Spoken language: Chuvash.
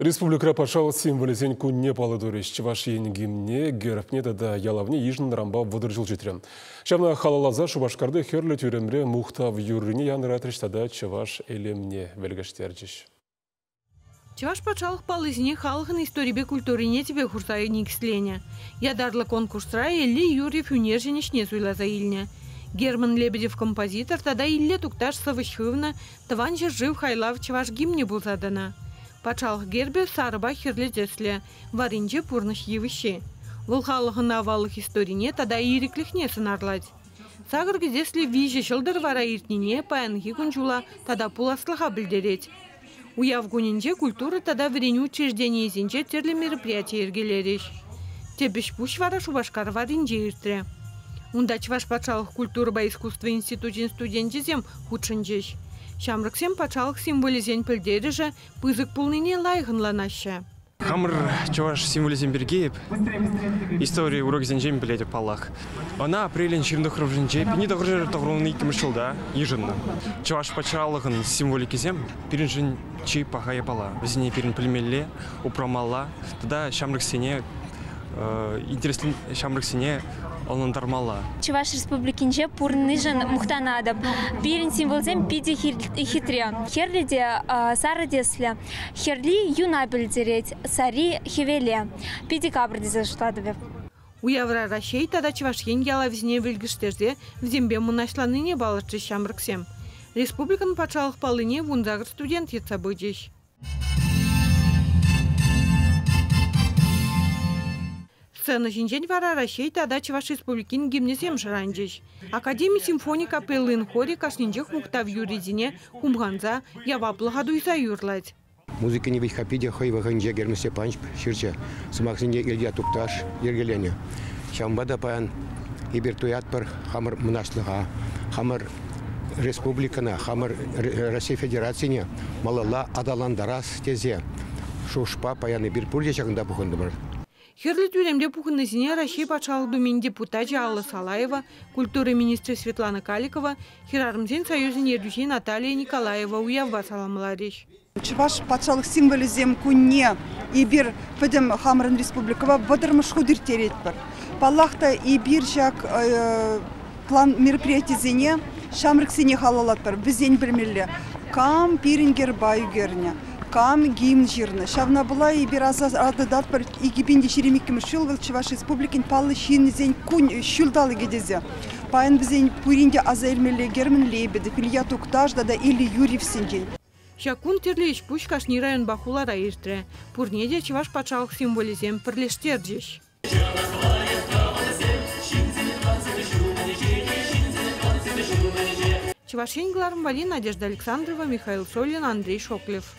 Республикӑра патшалӑх символӗсен кунне паллӑ турӗҫ. Чӑваш Ен гимнне, гербне тата ялавне йышӑннӑранпа 30 ҫул ҫитрӗ. Ҫавна халалласа Шупашкарти Хӗрлӗ тӳремре мухтав юррине янӑратрӗҫ тата чӑваш элемне вӗлкӗштерчӗҫ. Чӑваш патшалӑх паллисене халӑхӑн историпе культурине тӗпе хурса никӗсленӗ. Ятарлӑ конкурсра Элли Юрьев ӳнерҫӗн ӗҫне суйласа илнӗ. Герман Лебедев композитор тата Илле Тукташ сӑвӑҫ хывнӑ Тӑван ҫӗршыв хайлав чӑваш гимнӗ пулса тӑнӑ. Патшалӑх гербӗ сарӑпа хӗрлӗ тӗслӗ, варринче пурнӑҫ йывӑҫҫи. Вӑл халӑхӑн аваллӑх историне тата ирӗклӗхне сӑнарлать. Сакӑр кӗтеслӗ виҫӗ ҫӑлтӑр вара иртнине, паянхи кун-ҫула тата пуласлӑха пӗлтерет. Уяв кунӗнче культура тата вӗренӳ учрежденийӗсенче тӗрлӗ мероприяти йӗркелерӗҫ. Тӗп ӗҫ-пуҫ вара Шупашкар варринче иртрӗ. Унта Чӑваш патшалӑх культурӑпа искусство институчӗн студенчӗсем хутшӑнчӗҫ. Ҫамрӑксем патшалӑх символӗсен пӗлтерӗшӗ пысӑк пулнине лайӑх ӑнланаҫҫӗ. Хамӑр чӑваш символӗсем пирки истори урокӗсенчен пӗлетӗп паллах. Ӑна апрелӗн 29-мӗшӗнче 1992 ҫулта йышӑннӑ. Чӑваш патшалӑхӑн символикисем пирӗншӗн чи паха япала. Вӗсене пирӗн пӗлмелле, упрамалла тата ҫамрӑксене интереслӗ ҫамрӑксене ӑнлантармалла. Чӑваш Республикинче пурӑннишӗн мухтанатӑп. Пирӗн символсем питӗ хитре. Хӗрлӗ те сарӑ тӗслӗ. Хӗрли юна пӗлтерет, сарри хӗвеле. Питӗ капӑр тесе шутлатӑп эп. Уявра Раҫҫей тата Чӑваш Ен ялавӗсене вӗлкӗштерсе вӗсемпе мӑнаҫланнине палӑртрӗҫ ҫамрӑксем. Республикӑн патшалӑх паллине 18 студент йӑтса пычӗҫ. Сцена ҫинчен вара Раҫҫей тата Чӑваш Республикин гимнӗсем шӑранчӗҫ. Академи симфони капеллин хорӗ кашнинчех мухтав юррисене хумханса, яваплӑха туйса юрлать. Музыкине вӗт-ха питӗ хӑй вӑхӑтӗнче Герман Степанович ҫырчӗ. Сӑмахсене Илья Тукташ йӗркеленӗ. Ҫавӑнпа та паян эпир туятпӑр хамӑр мӑнаҫлӑха, хамӑр республикӑна, хамӑр Раҫҫей Федерацине малалла аталантарас тесе шухӑшпа паян эпир пурте ҫакӑнта пухӑнтӑмӑр. Хӗрлӗ тӳремре пухӑннисене Раҫҫей Патшалӑх Думин депутачӗ Алла Салаева, культура министрӗ Светлана Каликова, Хӗрарӑмсен союзӗн ертӳҫи Наталия Николаева уявпа саламларӗҫ. Чӑваш патшалӑх символӗсем кунне эпир пӗтӗм хамӑрӑн республикӑпа вӑтӑрмӗш хут ирттеретпӗр. Паллах та, эпир ҫак план мероприятисене ҫамрӑксене халаллатпӑр, вӗсен пӗлмелле, кам пирӗн герба ӳкернӗ, кам гимн ҫырнӑ. Ҫавна пула эпир аса тытатпӑр 2022 ҫул вӑл Чӑваш Республикин паллӑ ҫыннисен кун ҫулталӑкӗ тесе. Паян вӗсен пурин те аса илмелле Герман Лебедев, Илья Тукташ тата Илья Юрьевсенчен. Ҫак кун тӗрлӗ ӗҫ-пуҫ кашни районпа хулара иртрӗ. Пурне те чӑваш патшалӑх символӗсем пӗрлештерчӗҫ. Чӑваш Ен кӑларӑм валли Надежда Александрова, Михаил Солин, Андрей Шоклев.